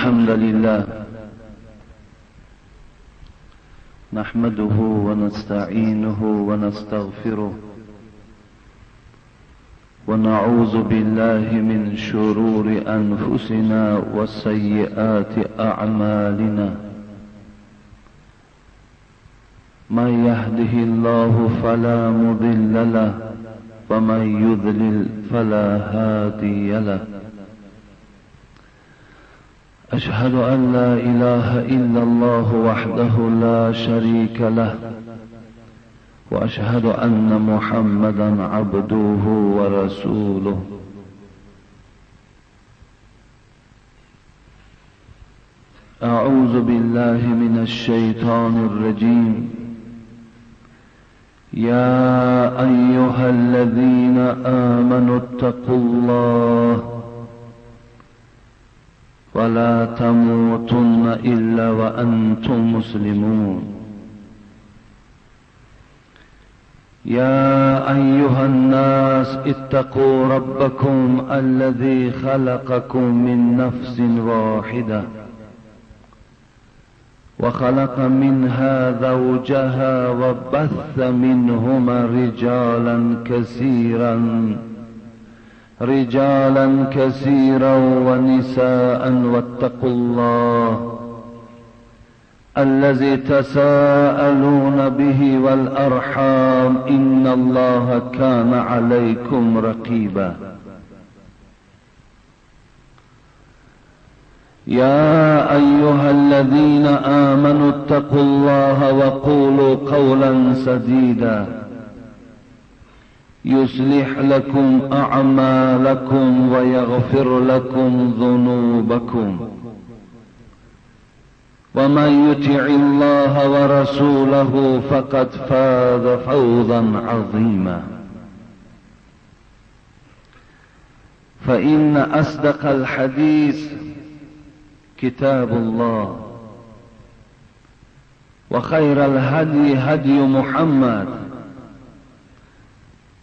الحمد لله نحمده ونستعينه ونستغفره ونعوذ بالله من شرور أنفسنا وسيئات أعمالنا من يهده الله فلا مضل له ومن يضلل فلا هادي له أشهد أن لا إله إلا الله وحده لا شريك له وأشهد أن محمدا عبده ورسوله. أعوذ بالله من الشيطان الرجيم. يا أيها الذين آمنوا اتقوا الله ولا تموتن إلا وأنتم مسلمون. يا أيها الناس اتقوا ربكم الذي خلقكم من نفس واحدة وخلق منها زوجها وبث منهما رجالا كثيرا ونساء واتقوا الله الذي تساءلون به والأرحام إن الله كان عليكم رقيبا. يا أيها الذين آمنوا اتقوا الله وقولوا قولا سديدا يصلح لكم أعمالكم ويغفر لكم ذنوبكم ومن يطع الله ورسوله فقد فاز فوزا عظيما. فإن أصدق الحديث كتاب الله وخير الهدي هدي محمد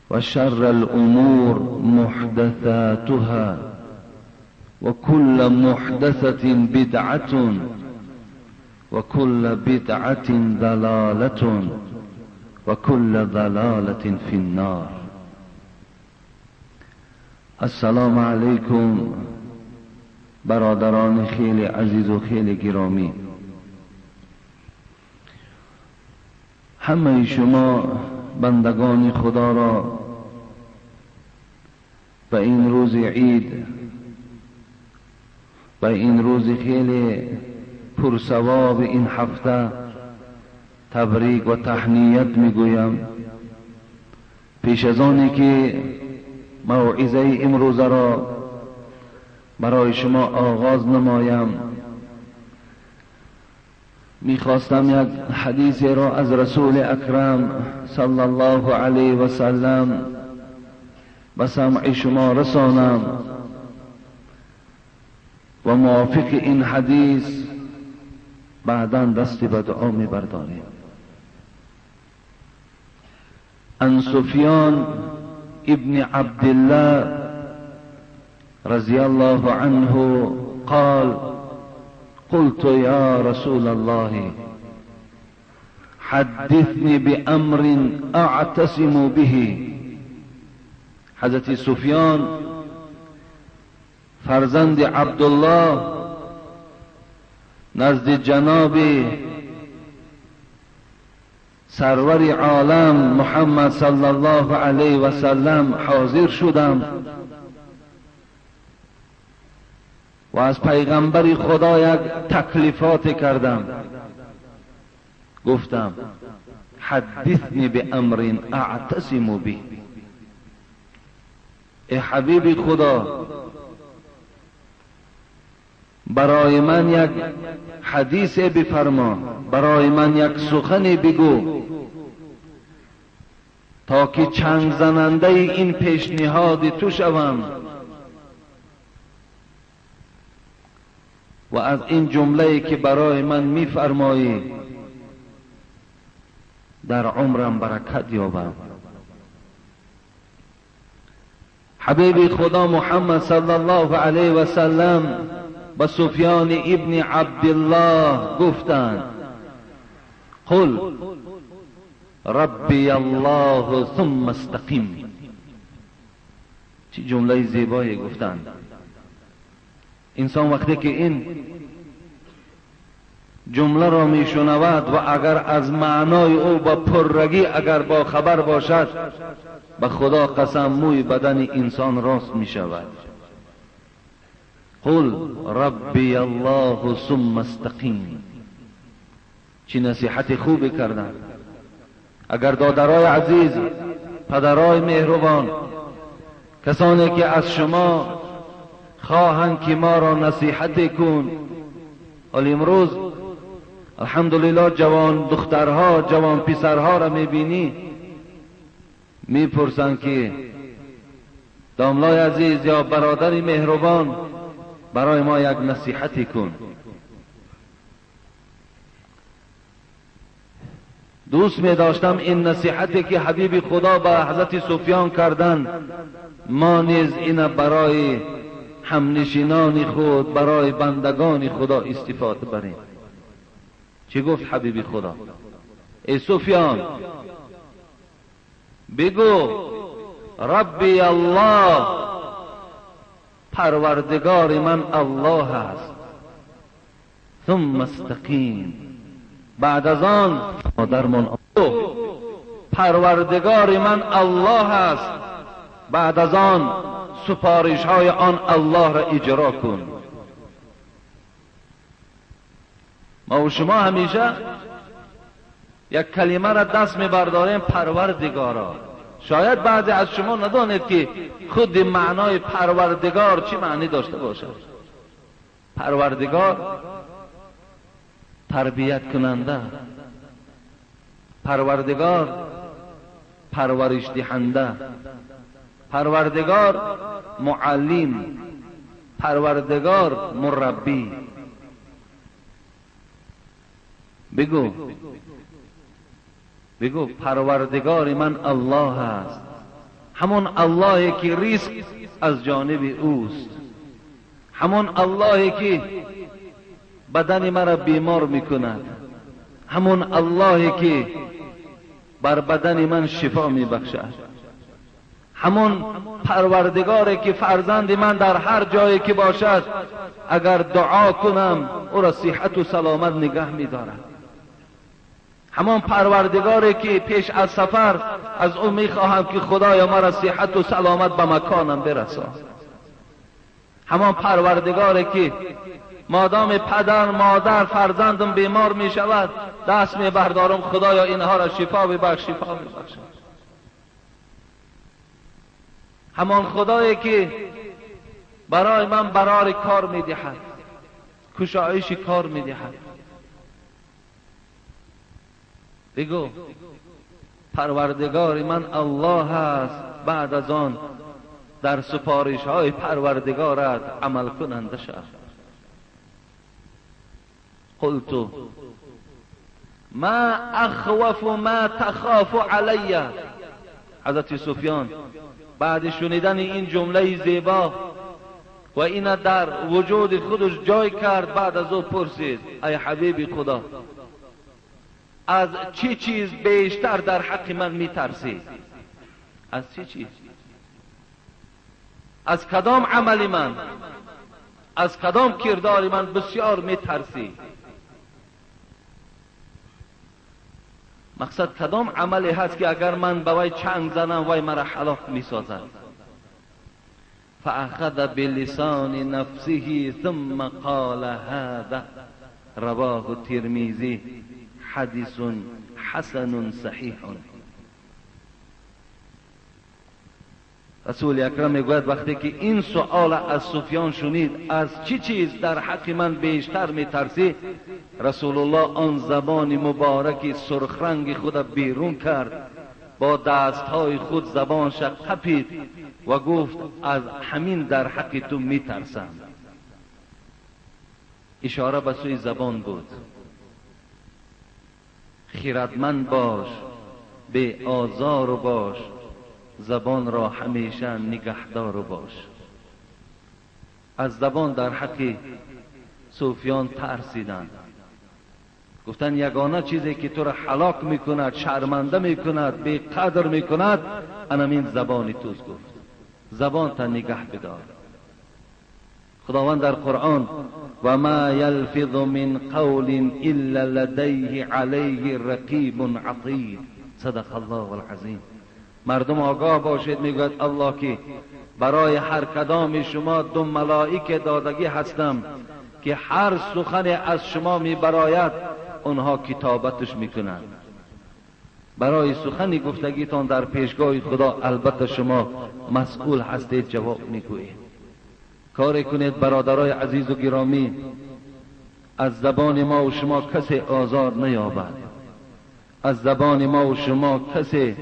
وشر الأمور محدثاتها وكل محدثة بدعة وكل بدعة ضلالة وكل ضلالة في النار. السلام علیکم برادران خیلی عزیز و خیلی گرامی، همه شما بندگان خدا را به این روز عید، به این روز خیلی پرثواب این هفته تبریک و تهنیت میگویم. پیش از آنی که موعظه امروز را برای شما آغاز نمایم، میخواستم یک حدیث را از رسول اکرم صلی الله علیه و سلم به سمع شما رسانم و موافق این حدیث بعدا دست به دعا میبرداریم. عن سفیان ابن عبدالله رضی الله عنه قال قلت يا رسول الله حدثني بأمر أعتصم به. حضرت سفیان فرزند عبدالله نزد جناب سرور عالم محمد صلی الله علیه و سلم حاضر شدم و از پیغمبر خدا یک تکلیفات کردم. گفتم حدثنی بامر اعتصم به، ای حبیب خدا برای من یک حدیث بفرما، برای من یک سخنی بگو تا که چنگ زننده این پیشنهاد تو شوم و از این جمله که برای من میفرمایی در عمرم برکت یابم. حبیب خدا محمد صلی الله علیه و سلم به سفیان ابن عبدالله گفتند قل ربی الله ثم استقیم. چه جمله زیبایی گفتند. انسان وقتی که این جمله را میشنود و اگر از معنای او با پرگی اگر با خبر باشد، به خدا قسم موی بدن انسان راست میشود. قل ربی الله ثم استقیم. چه نصیحت خوبی کردن. اگر دادرای عزیز، پدرای مهربان، کسانی که از شما خواهند که ما را نصیحت کن، حال امروز الحمدلله جوان دخترها، جوان پسرها را میبینی، میپرسند که داملای عزیز یا برادر مهربان برای ما یک نصیحتی کن. دوست می داشتم این نصیحتی که حبیب خدا به حضرت سفیان کردن، ما نیز این برای همنشینان خود، برای بندگان خدا استفاده بریم. چی گفت حبیب خدا؟ ای سفیان بگو ربی الله، پروردگار من الله است، ثم استقیم، بعد از آن مادرمان پروردگار من الله است، بعد از آن سپارش های آن الله را اجرا کن. ما و شما همیشه یک کلمه را دست میبرداریم، پروردگارا. شاید بعضی از شما ندانید که خود معنای پروردگار چی معنی داشته باشد. پروردگار تربیت کننده، پروردگار پرورش دهنده، پروردگار معلم، پروردگار مربی. بگو بگو پروردگار من الله است، همون اللهی که رزق از جانب اوست، همون اللهی که بدن مرا بیمار میکند، همون اللهی که بر بدن من شفا میبخشد، همون پروردگاری که فرزند من در هر جایی که باشد اگر دعا کنم او را صحت و سلامت نگه میدارد، همان پروردگاری که پیش از سفر از او میخواهم که خدایا مرا صحت و سلامت به مکانم برسان، همان پروردگاری که مادام پدر مادر فرزندم بیمار میشود دست میبردارم خدایا اینها را شفا ببخش، شفا ببخش، همان خدایی که برای من برار کار میدهد، کشایش کار میدهد. بگو پروردگار من الله است، بعد از آن در سپارش های پروردگارت عمل کننده شو. قلت ما اخوف ما تخاف علی. حضرت سفیان بعد شنیدن این جمله زیبا و این در وجود خودش جای کرد، بعد از او پرسید ای حبیب خدا از چی چیز بیشتر در حق من میترسی؟ از چی چیز؟ از کدام عمل من، از کدام کردار من بسیار میترسی؟ مقصد کدام عملی هست که اگر من به وی چنگ زنم وی مرا هلاک میسازد؟ فاخذ بلسان نفسه ثم قال هذا رواه الترمذی حدیث حسن صحیح. رسول اکرم میگوید وقتی که این سؤال از سفیان شنید از چی چیز در حق من بیشتر میترسی، رسول الله آن زبان مبارک سرخ رنگ خود بیرون کرد، با دستهای خود زبانش قپید و گفت از همین در حق تو میترسم. اشاره به سوی زبان بود. خیرتمند باش، بی آزار باش، زبان را همیشه نگهدار باش. از زبان در حق صوفیان ترسیدند. گفتن یگانه چیزی که تو را هلاک میکند، شرمنده میکند، بی قدر میکند، انمین زبان توست. گفت زبان تا نگه بدار. خداوند در قرآن و ما یلفظ من قول الا لدیه علیه رقیب عتید. صدق الله العظیم. مردم آگاه باشید، میگوید الله که برای هر کدام شما دو ملائکه دادگی هستم که هر سخن از شما میبراید آنها کتابتش میکنند. برای سخن گفتگیتان در پیشگاه خدا البته شما مسئول هستید، جواب میگویید. کاری کنید برادرای عزیز و گرامی، از زبان ما و شما کسی آزار نیابد، از زبان ما و شما کسی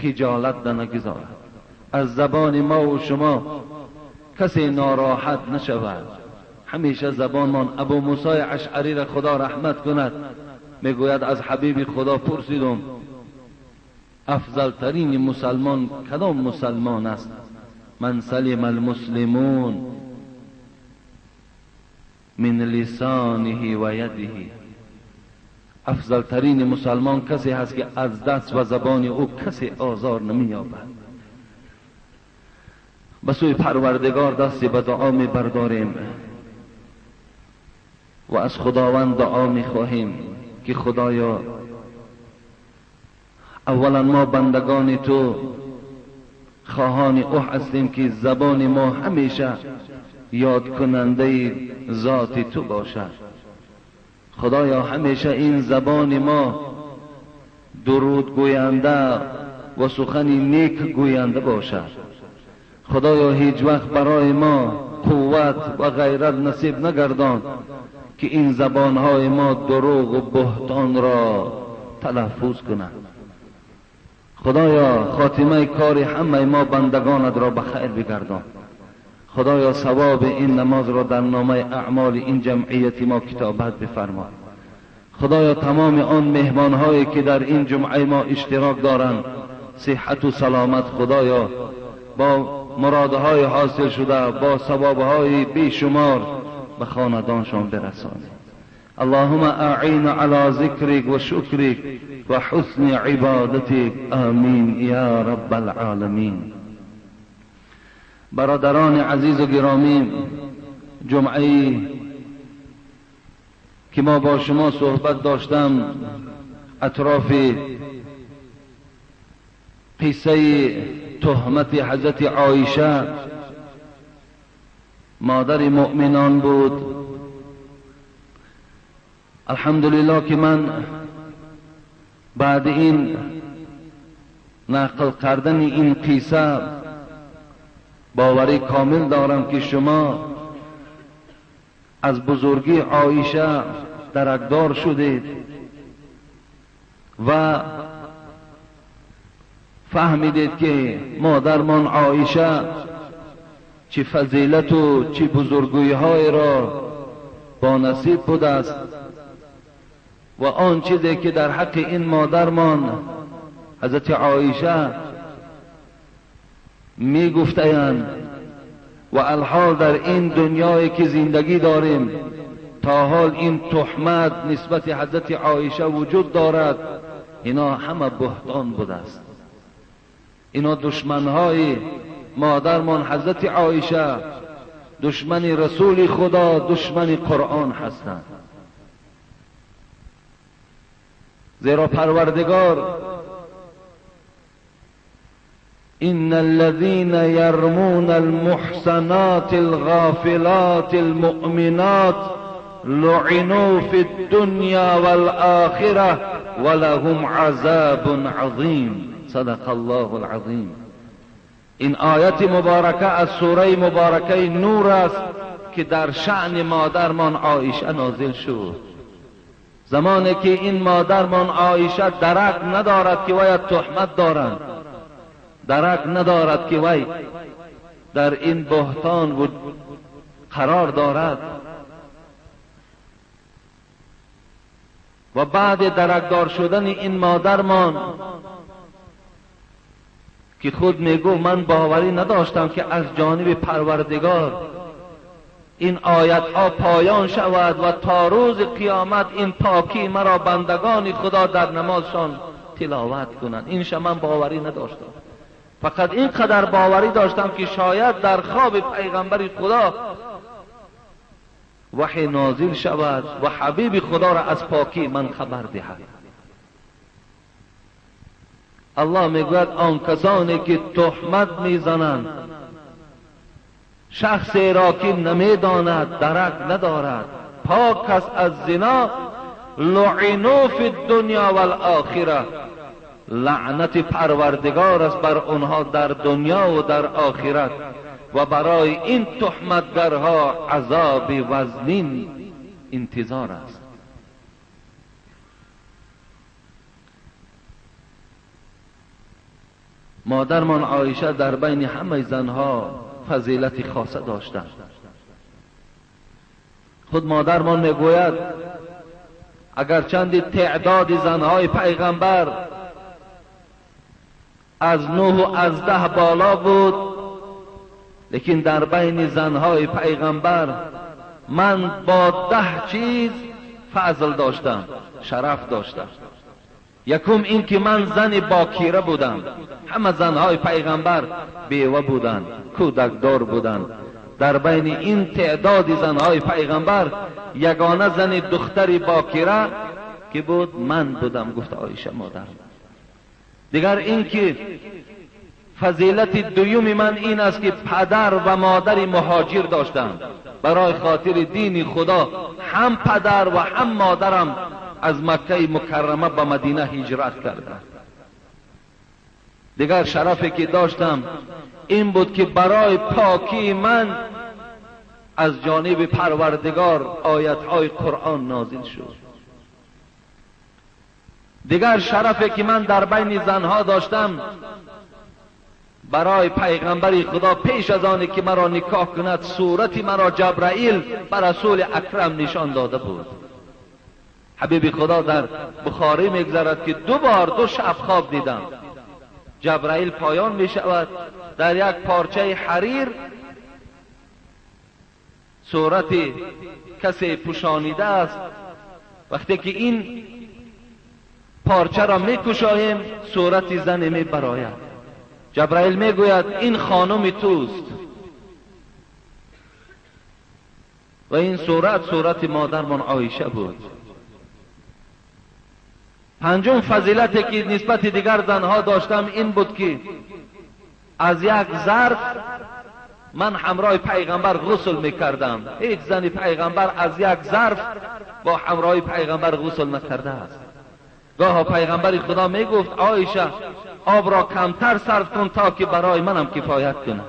خجالت نگذارد، از زبان ما و شما کسی ناراحت نشود. همیشه زبانمان، ابو موسی اشعری را خدا رحمت کند، میگوید از حبیب خدا پرسیدم افضل ترین مسلمان کدام مسلمان است؟ من سلم المسلمون من لسانه و یده. افضل ترین مسلمان کسی هست که از دست و زبان او کسی آزار نمییابد. به سوی پروردگار دستی به دعا می برداریم و از خداوند دعا می خواهیم که خدایا اولا ما بندگان تو خواهان او هستیم که زبان ما همیشه یاد کننده ذات تو باشد. خدایا همیشه این زبان ما درود گوینده و سخن نیک گوینده باشد. خدایا هیچ وقت برای ما قوت و غیرت نصیب نگردان که این زبانهای ما دروغ و بهتان را تلفظ کنند. خدایا خاتمه کار همه ما بندگانت را به خیر بگردان. خدایا ثواب این نماز را در نامه اعمال این جمعیت ما کتابت بفرما. خدایا تمام آن مهمانهایی که در این جمعه ما اشتراک دارند صحت و سلامت خدایا با مرادهای حاصل شده با ثوابهای بیشمار به خاندانشان برسانید. اللهم اعین علی ذکرک و شکرک و حسن عبادتک، آمین یا رب العالمین. برادران عزیز و گرامی، جمعه که ما با شما صحبت داشتم اطراف قصه تهمت حضرت عایشه مادر مؤمنان بود. الحمدلله که من بعد این نقل کردن این قصه باوری کامل دارم که شما از بزرگی عایشه درکدار شدید و فهمیدید که مادرمان عایشه چه فضیلت و چه بزرگی‌های را با نصیب بوده است و آن چیزی که در حق این مادرمان حضرت عایشه می گفتند و الحال در این دنیایی که زندگی داریم تا حال این تهمت نسبت حضرت عایشه وجود دارد، اینا همه بهتان بوده است. اینا دشمنهای مادرمان حضرت عایشه، دشمن رسول خدا، دشمن قرآن هستند. زیرا پروردگار إن الذين يرمون المحصنات الغافلات المؤمنات لعنوا في الدنيا والآخرة ولهم عذاب عظیم. صدق الله العظیم. این آیت مبارکه از سوره مبارکه نور است که در شأن مادرمان عایشه نازل شد. زمانی که این مادرمان عایشه درک ندارد که وی تهمت دارند، درک ندارد که وی در این بهتان قرار دارد و بعد درکدار شدن این مادرمان که خود میگو من باوری نداشتم که از جانب پروردگار این آیت ها پایان شود و تا روز قیامت این پاکی مرا بندگان خدا در نمازشان تلاوت کنند. اینش من باوری نداشتم، فقط اینقدر باوری داشتم که شاید در خواب پیغمبر خدا وحی نازل شود و حبیب خدا را از پاکی من خبر دهد. الله میگوید آن کسانی که تهمت میزنند شخصی را که نمیداند، درک ندارد، پاک است از زنا، لعنوا فی الدنیا والآخره، لعنت پروردگار است بر آنها در دنیا و در آخرت و برای این تهمتگرها عذاب وزنین انتظار است. مادرمان عایشه در بین همه زنها فضیلت خاصه داشتند. خود مادرمان میگوید اگر چند تعداد زنهای پیغمبر از 9 و از 10 بالا بود، لیکن در بین زنهای پیغمبر من با 10 چیز فضل داشتم، شرف داشتم. یکم این که من زن باکیره بودم. همه زنهای پیغمبر بیوه بودند، کودکدار بودند. در بین این تعداد زنهای پیغمبر یگانه زن دختر باکیره که بود من بودم، گفت عایشه مادر. دیگر این که فضیلت دوم من این است که پدر و مادر مهاجر داشتم. برای خاطر دین خدا هم پدر و هم مادرم از مکه مکرمه به مدینه هجرت کردند. دیگر شرفی که داشتم این بود که برای پاکی من از جانب پروردگار آیتهای قرآن نازل شد. دیگر شرفی که من در بین زنها داشتم، برای پیغمبر خدا پیش از آنی که مرا نکاح کند صورت مرا جبرائیل بر رسول اکرم نشان داده بود. حبیب خدا در بخاری میگذرد که 2 بار 2 شب خواب دیدم. جبرائیل پایان می شود، در یک پارچه حریر صورت کسی پوشانیده است. وقتی که این پارچه را می کشاییم صورت زن می براید. جبرائیل می گوید این خانم توست و این صورت صورت مادرمان عایشه بود. پنجم فضیلتی که نسبت دیگر زنها داشتم این بود که از یک ظرف من همراه پیغمبر غسل میکردم. هیچ زن پیغمبر از یک ظرف با همراه پیغمبر غسل نکرده است. گاه پیغمبر خدا میگفت عایشه آب را کمتر صرف کن تا که برای منم کفایت کنه.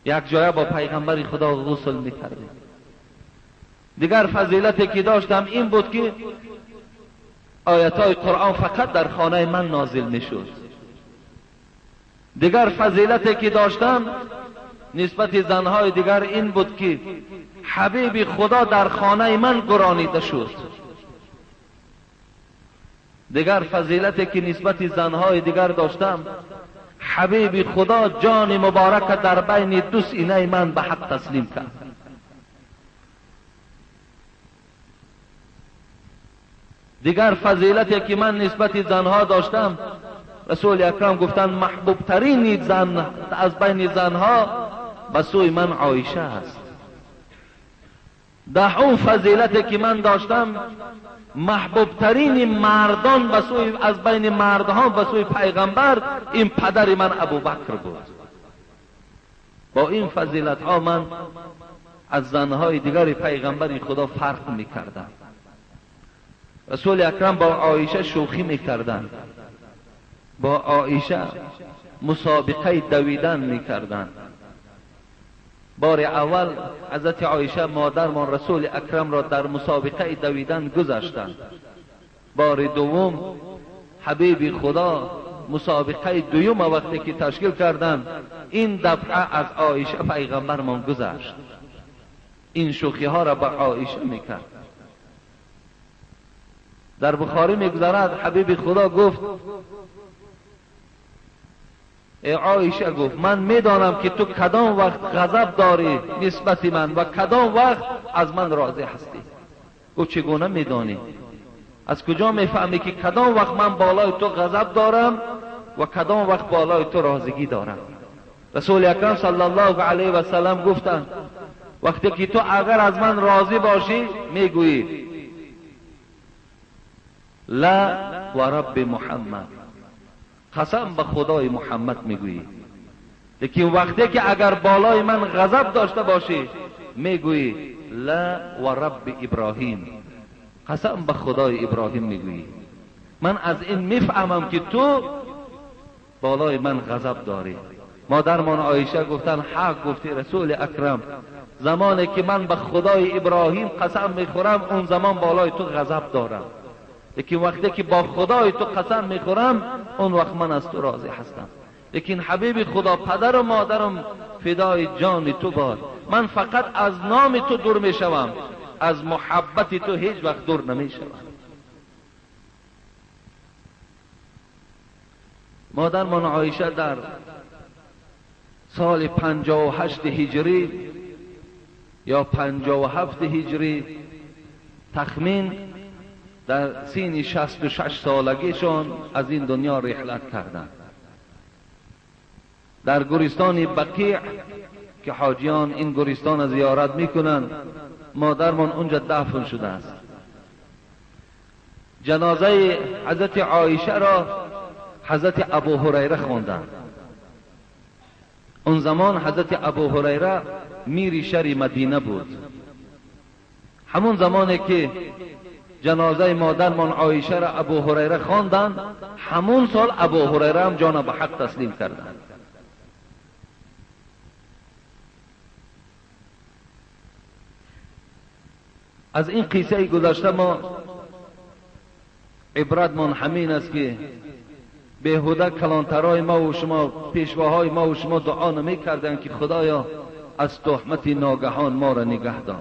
یک جایه با پیغمبر خدا غسل میکردیم. دیگر فضیلتی که داشتم این بود که آیتهای قرآن فقط در خانه من نازل میشد. دیگر فضیلتی که داشتم نسبت زنهای دیگر این بود که حبیب خدا در خانه من گرانیده شد. دیگر فضیلتی که نسبت زنهای دیگر داشتم، حبیب خدا جان مبارک در بین 2 سینه من به حق تسلیم کرد. دیگر فضیلتی که من نسبت زنها داشتم، رسول اکرم گفتند محبوب ترین زن از بین زنها به سوی من عایشه است. دهم فضیلتی که من داشتم، محبوب ترین مردان به سوی از بین مردها به سوی پیغمبر این پدر من ابوبکر بود. با این فضیلت ها من از زنهای دیگر پیغمبر خدا فرق میکردم. رسول اکرم با عایشه شوخی میکردند، با عایشه مسابقه دویدن میکردند. بار اول حضرت عایشه مادرمان رسول اکرم را در مسابقه دویدن گذاشتند. بار دوم حبیب خدا مسابقه دوم وقتی که تشکیل کردند، این دفعه از عایشه پیغمبرمان گذشت. این شوخی ها را با عایشه میکرد. در بخاری میگذرد حبیب خدا گفت ای عایشه گفت من میدانم که تو کدام وقت غضب داری نسبت من و کدام وقت از من راضی هستی. گفت چگونه میدانی؟ از کجا میفهمی که کدام وقت من بالای تو غضب دارم و کدام وقت بالای تو راضیگی دارم؟ رسول اکرم صلی الله علیه و سلم گفتند وقتی که تو اگر از من راضی باشی میگویی لا و رب محمد، قسم به خدای محمد میگویی. لیکن وقتی که اگر بالای من غضب داشته باشی میگویی لا و رب ابراهیم، قسم به خدای ابراهیم میگویی. من از این میفهمم که تو بالای من غضب داری. مادرمان عایشه گفتن حق گفتی رسول اکرم، زمانی که من به خدای ابراهیم قسم میخورم اون زمان بالای تو غضب دارم، لیکن وقتی که با خدای تو قسم میخورم اون وقت من از تو راضی هستم. لیکن حبیب خدا، پدر و مادرم فدای جان تو باد، من فقط از نام تو دور میشوم، از محبت تو هیچ وقت دور نمیشوم. مادرمان عایشه در سال 58 هجری یا 57 هجری تخمین در سین 66 سالگیشان از این دنیا رحلت کردند. در گورستان بقیع که حاجیان این گورستان زیارت میکنند، مادرمان اونجا دفن شده است. جنازه حضرت عایشه را حضرت ابو هریره خواندند. اون زمان حضرت ابو هریره میر شهر مدینه بود. همون زمانی که جنازه مادرمان عایشه را ابو هریره خواندند، همون سال ابو هریره هم جان به حق تسلیم کردند. از این قصه گذشته ما عبرتمان همین است که بیهوده کلانترای ما و شما، پیشواهای ما و شما دعا نمی کردند که خدایا از تهمت ناگهان ما را نگه دار.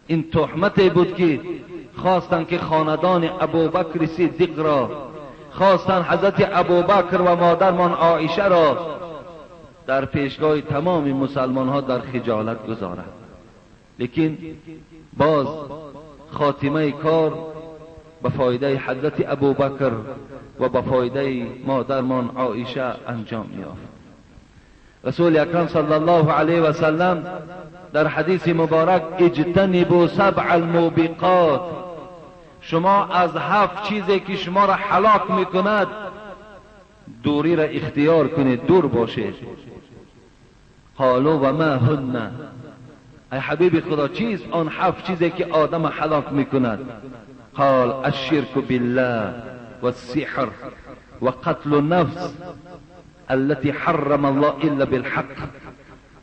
این تهمتی بود که خواستند که خاندان ابوبکر صدیق را، خواستند حضرت ابوبکر و مادرمان عایشه را در پیشگاه تمام مسلمان ها در خجالت گذارند. لیکن باز خاتمه کار به فایده حضرت ابوبکر و به فایده مادرمان عایشه انجام یافت. رسول اکرم صلی الله علیه و سلم در حدیث مبارک اجتنبوا سبع الموبقات، شما از 7 چیزی که شما را هلاک میکند دوری را اختیار کنید، دور باشید. قالوا و ما هن، ای حبیب خدا چیز آن 7 چیزی که آدم هلاک میکند؟ قال الشرك بالله والسحر وقتل النفس التي حرم الله إلا بالحق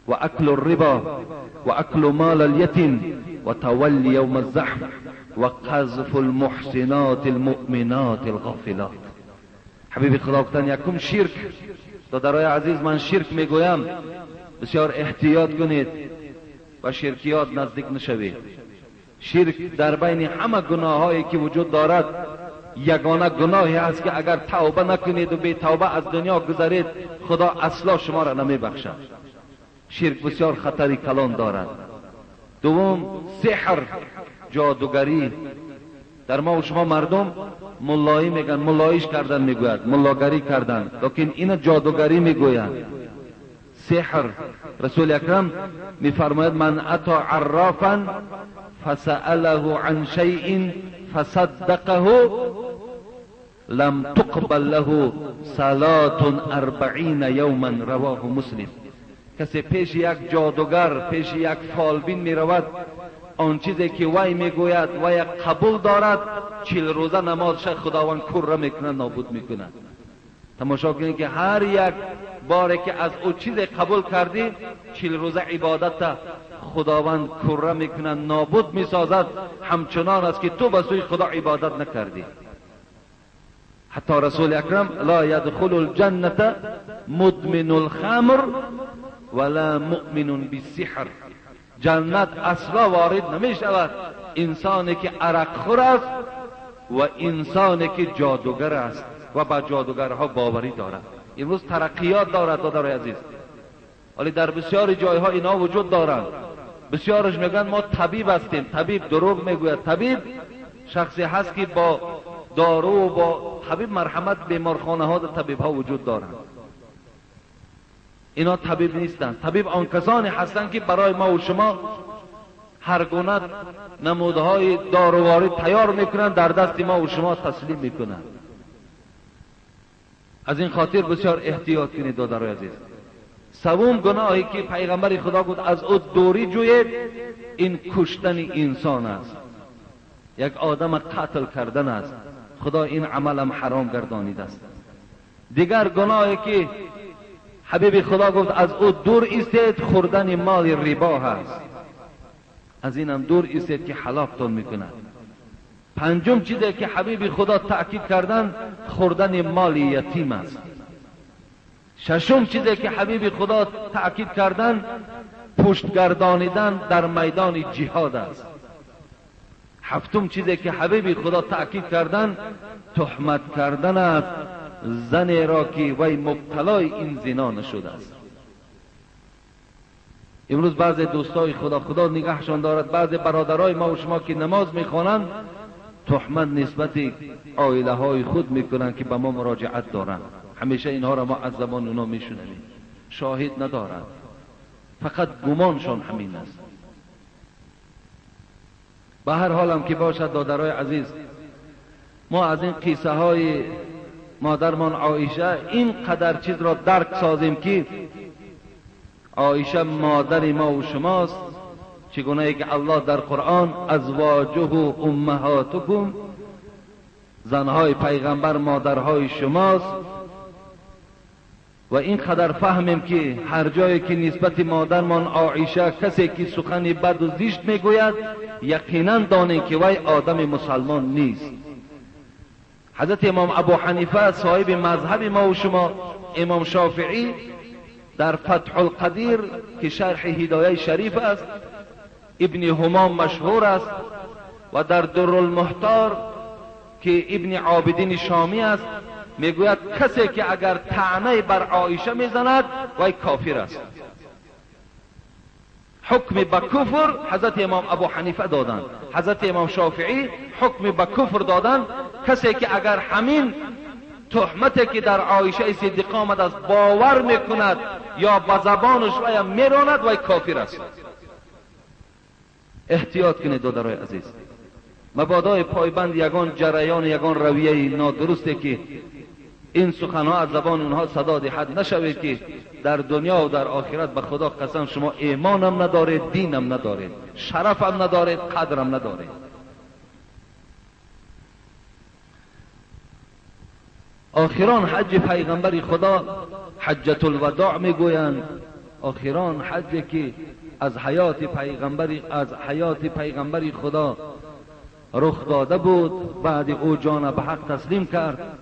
وأكل الربا وأكل مال اليتيم وتولي يوم الزحف وقذف المحسنات المؤمنات الغافلات. حبیب خدا گفتن یکم شرک. دادرای عزیز من شرک میگویم، بسیار احتیاط کنید و شرکیات نزدیک نشوید. شرک در بین همه گناهایی که وجود دارد یگانه گناهی است که اگر توبه نکنید و بی توبه از دنیا گذرید خدا اصلا شما را نمی بخشد. شرک بسیار خطری کلان دارد. دوم سحر، جادوگری. در ما و شما مردم ملایی میگن، ملاییش کردن میگوید، ملاگری کردن، لیکن این جادوگری میگویند. سحر، رسول اکرم میفرماید من اتا عرافا فسأله عن شیء فصدقه لم تقبل له صلاة 40 یوما، رواه مسلم. کسی پیش یک جادوگر، پیش یک فالبین می رود، آن چیزی که وی میگوید وی قبول دارد، 40 روزه نمازش خداوند کور میکنه، نابود میکنه. تماشا کنید که هر یک باره که از او چیز قبول کردی، 40 روزه عبادت خداوند کره میکنه، نابود میسازد، همچنان است که تو به سوی خدا عبادت نکردی. حتی رسول اکرم لا یدخل الجنة مدمن الخمر ولا مؤمن بالسحر، جنت اصلا وارد نمی شود انسانی که عرق خور است و انسانی که جادوگر است و به جادوگرها باوری دارد. امروز ترقیات دارد دادرای عزیز، ولی در بسیاری جایها اینا وجود دارند. بسیارش میگن ما طبیب هستیم. طبیب دروغ میگوید. طبیب شخصی هست که با دارو و با طبیب مرحمت بیمارخانه ها در طبیب ها وجود دارند. اینا طبیب نیستند. طبیب آن کسانی هستند که برای ما و شما هر گونه نمودهای داروواری تیار میکنند، در دست ما و شما تسلیم میکنند. از این خاطر بسیار احتیاط کنید دادرای عزیز. سوم گناهی که پیغمبر خدا گفت از او دوری جوید، این کشتن انسان است. یک آدم قتل کردن است. خدا این عملم حرام گردانیده است. دیگر گناهی که حبیب خدا گفت از او دور ایستید، خوردن مال ربا هست. از اینم دور ایستید که هلاکتان میکند. پنجم چیزی که حبیب خدا تأکید کردن، خوردن مال یتیم است. ششم چیزی که حبیب خدا تأکید کردن، پشت گردانیدن در میدان جهاد است. هفتم چیزی که حبیب خدا تأکید کردن، تهمت کردن است زن را که وی مبتلای این زنا نشده است. امروز بعض دوستای خدا، خدا نگهشان دارد، بعض برادرای ما و شما که نماز میخوانند تهمت نسبت عائله های خود میکنند که به ما مراجعت دارند. همیشه اینها را ما از زبان اونا میشنویم، شاهد ندارند، فقط گمانشان همین است. به هر حالم که باشد دادرای عزیز، ما از این قصه های مادرمان عایشه این قدر چیز را درک سازیم که عایشه مادر ما و شماست. چگونه که الله در قرآن ازواجه و امهاتکم، زنهای پیغمبر مادرهای شماست. و این قدر فهمیم که هر جایی که نسبت مادرمان عایشه کسی که سخن بد و زشت میگوید، یقینا دانیم که وی آدم مسلمان نیست. حضرت امام ابو حنیفه صاحب مذهب ما و شما، امام شافعی در فتح القدیر که شرح هدایه شریف است، ابن همام مشهور است، و در در المحتار که ابن عابدین شامی است، میگوید کسی که اگر طعنه بر عایشه میزند وی کافر است. حکم به کفر حضرت امام ابو حنیفه دادند، حضرت امام شافعی حکم به کفر دادند. کسی که اگر همین تهمتی که در عایشه صدیقه آمد است باور میکند یا به زبانش وی میراند، وی کافر است. احتیاط کنید دادرای عزیز، مبادای پایبند یگان جریان، یگان رویه نادرستی که این سخنها از زبان اونها صدا دهد نشوید که در دنیا و در آخرت به خدا قسم شما ایمانم ندارید، دینم ندارید، شرفم ندارید، قدرم ندارید. آخران حج پیغمبر خدا حجة الوداع میگویند. آخران حج که از حیات پیغمبر خدا رخ داده بود، بعد او جان به حق تسلیم کرد.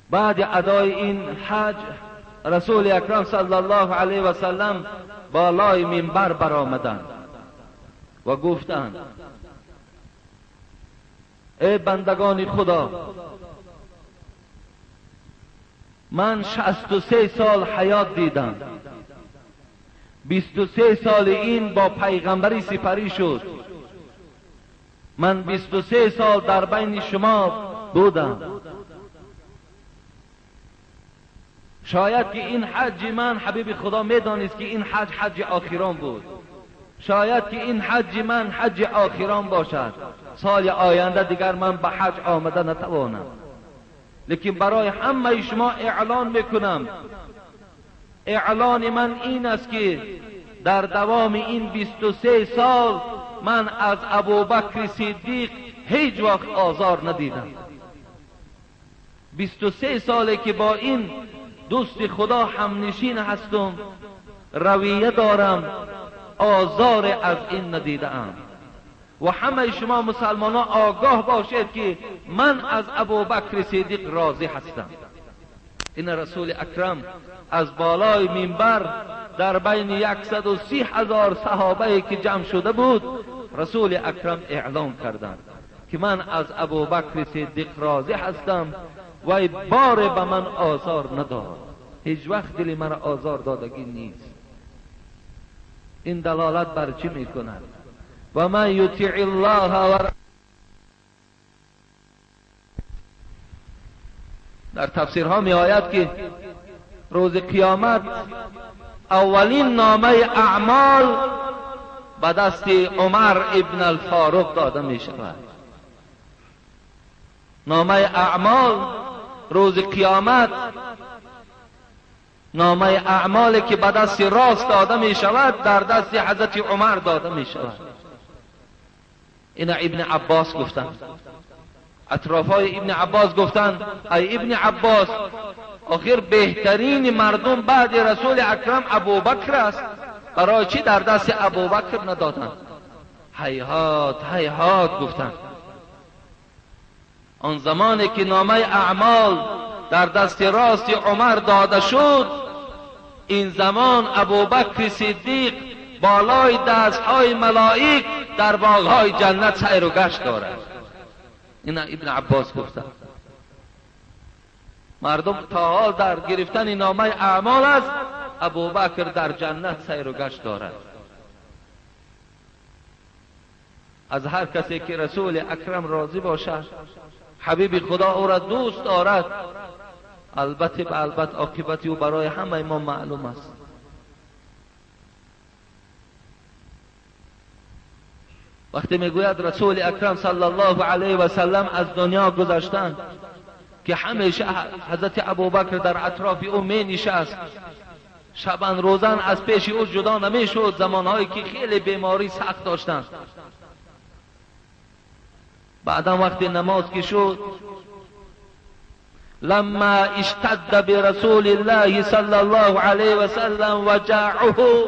بعد ادای این حج رسول اکرم صلی الله علیه و سلم بالای منبر برآمدند و گفتند ای بندگان خدا، من 63 سال حیات دیدم، 23 سال این با پیغمبری سپری شد، من 23 سال در بین شما بودم. شاید که این حج من، حبیب خدا میدانست که این حج حج آخران بود، شاید که این حج من حج آخران باشد، سال آینده دیگر من به حج آمده نتوانم، لیکن برای همه شما اعلان میکنم، اعلان من این است که در دوام این 23 سال من از ابوبکر صدیق هیچ وقت آزار ندیدم. 23 ساله که با این دوست خدا همنشین هستم، رویه دارم، آزار از این ندیدم. و همه شما مسلمان ها آگاه باشید که من از ابوبکر صدیق راضی هستم. این رسول اکرم از بالای منبر در بین 130,000 صحابه که جمع شده بود، رسول اکرم اعلام کردند که من از ابوبکر صدیق راضی هستم. وی بار به من آزار نداد، هیچ وقت دل مرا آزار دادگی نیست. این دلالت بر چی میکند؟ و من یطیع الله و در تفسیرها می آید که روز قیامت اولین نامه اعمال به دست عمر ابن الفاروق داده می شود. نامه اعمال روز قیامت، نامه اعمالی که به دست راست داده می شود در دست حضرت عمر داده می شود. این ابن عباس گفتند، اطرافای ابن عباس گفتند ای ابن عباس، آخر بهترین مردم بعد رسول اکرم ابوبکر است، برای چی در دست ابوبکر ندادند؟ هیهات هیهات گفتند. آن زمانی که نامه اعمال در دست راست عمر داده شد، این زمان ابوبکر صدیق بالای دستهای ملائک در باغهای جنت سیر و گشت دارد. این ابن عباس گفتند. مردم تا حال در گرفتن نامه اعمال است، ابوبکر در جنت سیر و گشت دارد. از هر کسی که رسول اکرم راضی باشد، حبیب خدا او را دوست دارد، البته به البته عاقبت او برای همه ما معلوم است. وقتی میگوید رسول اکرم صلی الله علیه و سلم از دنیا گذشتند که همیشه حضرت ابوبکر در اطراف او می نشست، شبان روزان از پیش او جدا نمی شد، زمانهایی که خیلی بیماری سخت داشتند. بعدا وقتی نماز که شد، لما اشتد برسول الله صلی الله علیه و سلم وجعه،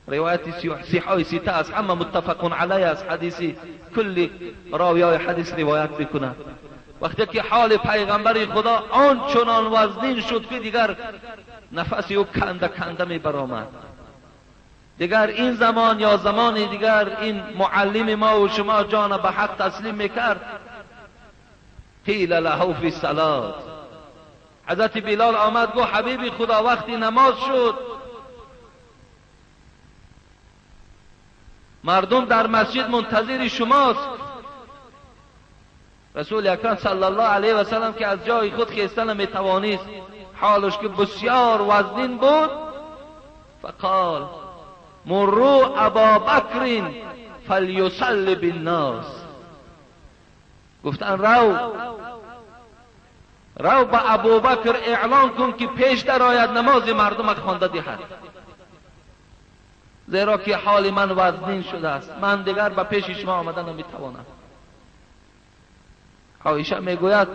روایت صحیح سته است، همه متفق علیه است، حدیثی کل راویای حدیث روایت میکنند. وقتی که حال پیغمبر خدا آنچنان وزنین شد که دیگر نفس او کنده کنده می برآمد، دیگر این زمان یا زمان دیگر این معلم ما و شما جان به حق تسلیم میکرد. قیل له فی الصلاة، حضرت بلال آمد گفت حبیب خدا وقتی نماز شد مردم در مسجد منتظر شماست. رسول اکرم صلی الله علیه و سلم که از جای خود خیستن نمیتوانست، حالش که بسیار وزنین بود، فقال مروا ابا بکر فلیصلی بالناس، گفتن رو به ابوبکر اعلان کن که پیش درآید نماز مردم خوانده دهد، زیرا که حال من وزنین شده است، من دیگر به پیش شما آمدن نمیتوانم. عایشه میگوید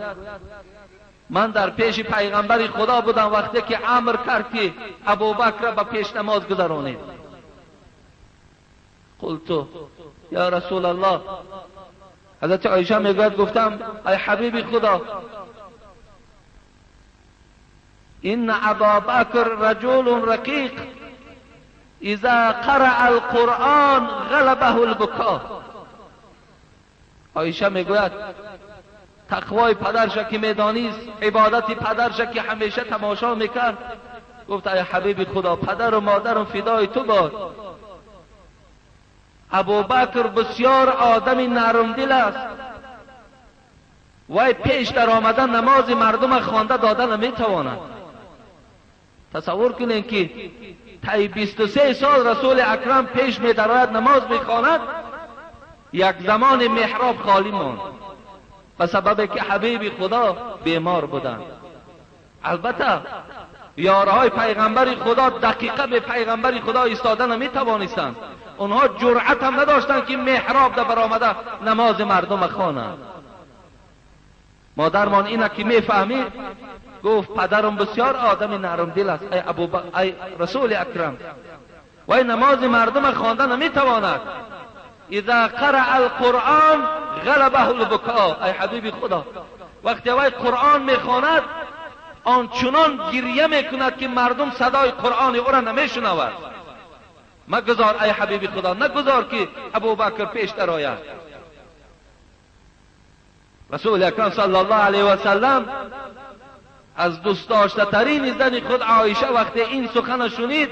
من در پیش پیغمبر خدا بودم وقتی که امر کرد که ابوبکر به پیش نماز گذرانید. قلت یا رسول الله، حضرت عایشه میگوید گفتم ای حبیب خدا، ان ابا بکر رجل رقیق اذا قرأ القرآن غلبه البکا. عایشه میگوید تقوای پدرش که میدانیست، عبادت پدرش که همیشه تماشا میکرد، گفت ای حبیب خدا پدر و مادرم فدای تو باد، ابوبکر بسیار آدم نرم دل است، وی پیش در آمدن نماز مردم خوانده داده نمیتواند. تصور کنین که طی 23 سال رسول اکرم پیش میدراید نماز میخواند، یک زمان محراب خالی ماند به سبب که حبیب خدا بیمار بودند. البته یارهای پیغمبر خدا دقیقه به پیغمبر خدا ایستاده نمیتوانستند، آنها جرأت هم نداشتند که محراب در برآمده نماز مردم خوانند. مادرمان اینه که میفهمید، گفت پدرم بسیار آدم نرم دل است، ای رسول اکرم، وی نماز مردم خوانده نمیتواند. اذا قرأ القرآن غلبه البکاء، ای حبیب خدا وقتی وی قرآن میخواند آنچنان گریه میکند که مردم صدای قرآن او را نمیشنود. مگذار ای حبیب خدا، نگذار که ابوبکر پیش درآید. رسول اکرم صلی الله علیه و سلم از دوست داشته ترین زن خود عایشه وقتی این سخن شنید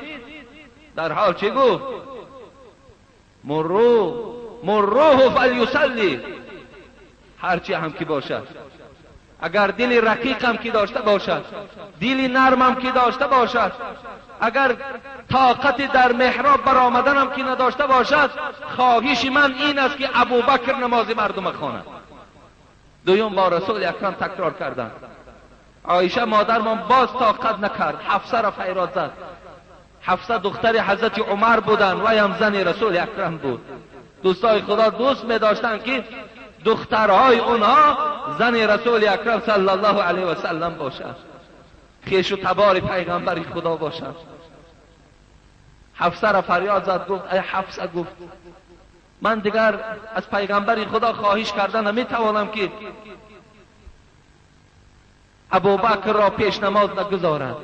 در حال چه گفت؟ مروه فلیصلی. هرچی هم که باشد، اگر دل رقیقم که داشته باشد، دل نرمم که داشته باشد، اگر طاقت در محراب برآمدنم که نداشته باشد، خواهش من این است که ابوبکر نماز مردم خواند. دویم بار رسول اکرم تکرار کردند. عایشه مادرمان باز طاقت نکرد، حفصه را فریاد زد. حفصه دختر حضرت عمر بودند و هم زن رسول اکرم بود. دوستای خدا دوست می داشتند که دخترهای اونها زن رسول اکرم صلی الله علیه و سلم باشد، خویش و تبار پیغمبر خدا باشد. حفصه را فریاد زد، گفت ای حفصه، گفت من دیگر از پیغمبر خدا خواهش کرده نمیتوانم که ابوبکر را پیش نماز نگذارد،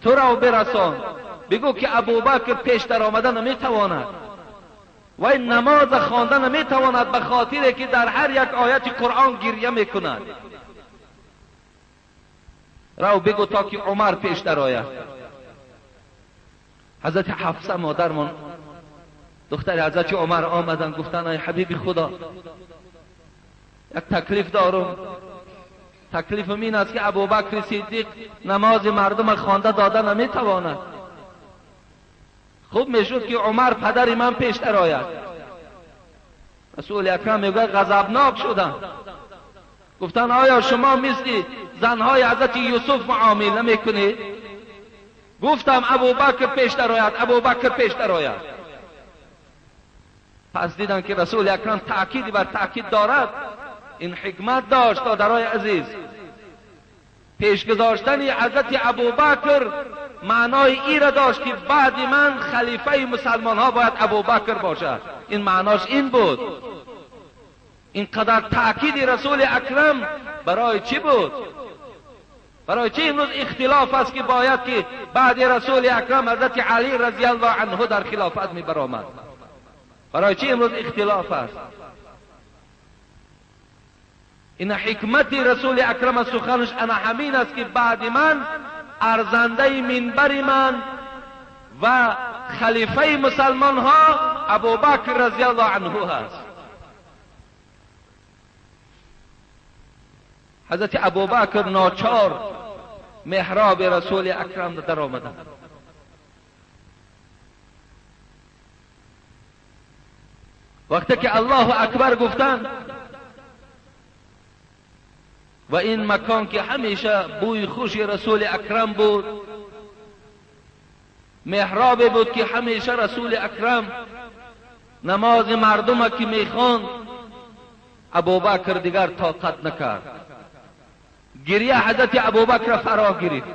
تو را برسان، بگو که ابوبکر پیش در آمده نمیتواند و این نماز خوانده نمیتواند، به خاطر که در هر یک آیت قرآن گریه میکند. رو بگو تا که عمر پیش در آید. حضرت حفصه مادرمان دختر حضرت عمر آمدن، گفتن ای حبیب خدا، یک تکلیف دارم. تکلیفم این است که ابوبکر صدیق نماز مردم خوانده داده نمیتواند. خوب میشد که عمر پدر من پیش در آید. رسول اکرم میگوید غضبناک شدم، گفتن آیا شما مثل زنهای حضرت یوسف معامله میکنید؟ گفتم ابوبکر پیش در آید، ابوبکر پیش در آید. پس دیدن که رسول اکرم تأکید بر تأکید دارد. این حکمت داشت دادرای عزیز. پیش گذاشتن حضرت ابوبکر معنای ای را داشت که بعد من خلیفه مسلمان ها باید ابوبکر باشد. این معناش این بود. اینقدر تأکید رسول اکرم برای چی بود؟ برای چی امروز اختلاف است که باید که بعد رسول اکرم حضرت علی رضی الله عنه در خلافت می برآمد؟ برای چی امروز اختلاف است؟ این حکمت رسول اکرم سخنش انا همین است که بعد من ارزنده منبر من و خلیفه مسلمان ها ابوبکر رضی الله عنه هست. حضرت ابوبکر ناچار محراب رسول اکرم در آمدند. وقتی که الله اکبر گفتند و این مکان که همیشه بوی خوش رسول اکرم بود، محراب بود که همیشه رسول اکرم نماز مردم که میخواند، ابوبکر دیگر طاقت نکرد. گریه حضرت ابوبکر فرا گرفت.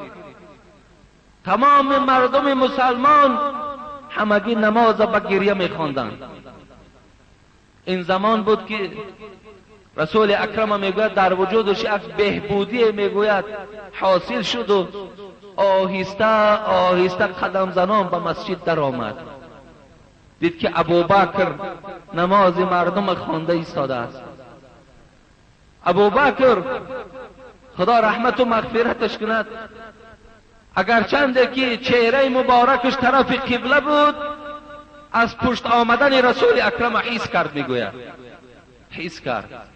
تمام مردم مسلمان همگی نماز با گریه میخواندند. این زمان بود که رسول اکرم میگوید در وجودش یک بهبودی میگوید حاصل شد و آهسته آهسته قدم زنان به مسجد در آمد. دید که ابوبکر نماز مردم خوانده ایستاده است. ابوبکر خدا رحمت و مغفرتش کند، اگرچند که چهره مبارکش طرف قبله بود، از پشت آمدن رسول اکرم حس کرد، میگوید حس کرد.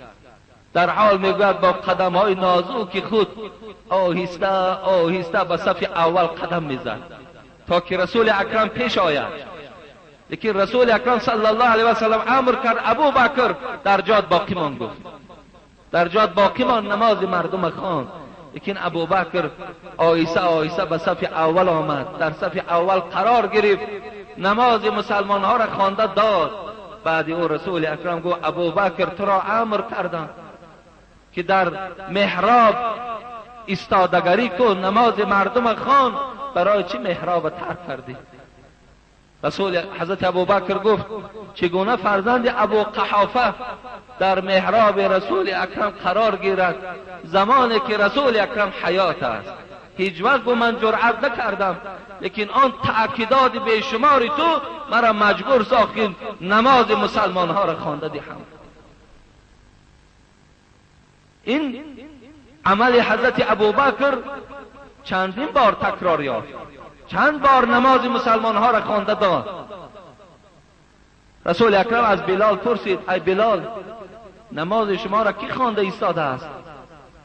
در حال میگوید با قدم های نازک خود آهسته آهسته به صف اول قدم میزد تا که رسول اکرم پیش آید. لیکن رسول اکرم صلی الله علیه و سلم امر کرد ابوبکر در جاد باقی مان، گفت در جاد باقی مان، نماز مردم خواند. لیکن ابوبکر آهسته آهسته به صف اول آمد، در صف اول قرار گرفت، نماز مسلمان ها را خوانده داد. بعد او رسول اکرم گفت ابوبکر تو را امر کردم که در محراب ایستادگری کن، نماز مردم خوان، برای چی محراب ترک کردی؟ رسول حضرت ابوبکر گفت چگونه فرزند ابو قحافه در محراب رسول اکرم قرار گیرد زمانی که رسول اکرم حیات است؟ هیچ وقت من جرأت نکردم، لیکن آن تأکیدات بیشمار تو مرا مجبور ساخت نماز مسلمان ها را خوانده دهم. این عمل حضرت ابوبکر چندین بار تکرار یافت، چند بار نماز مسلمان ها را خوانده داد. رسول اکرم از بلال پرسید ای بلال، نماز شما را کی خوانده ایستاده است؟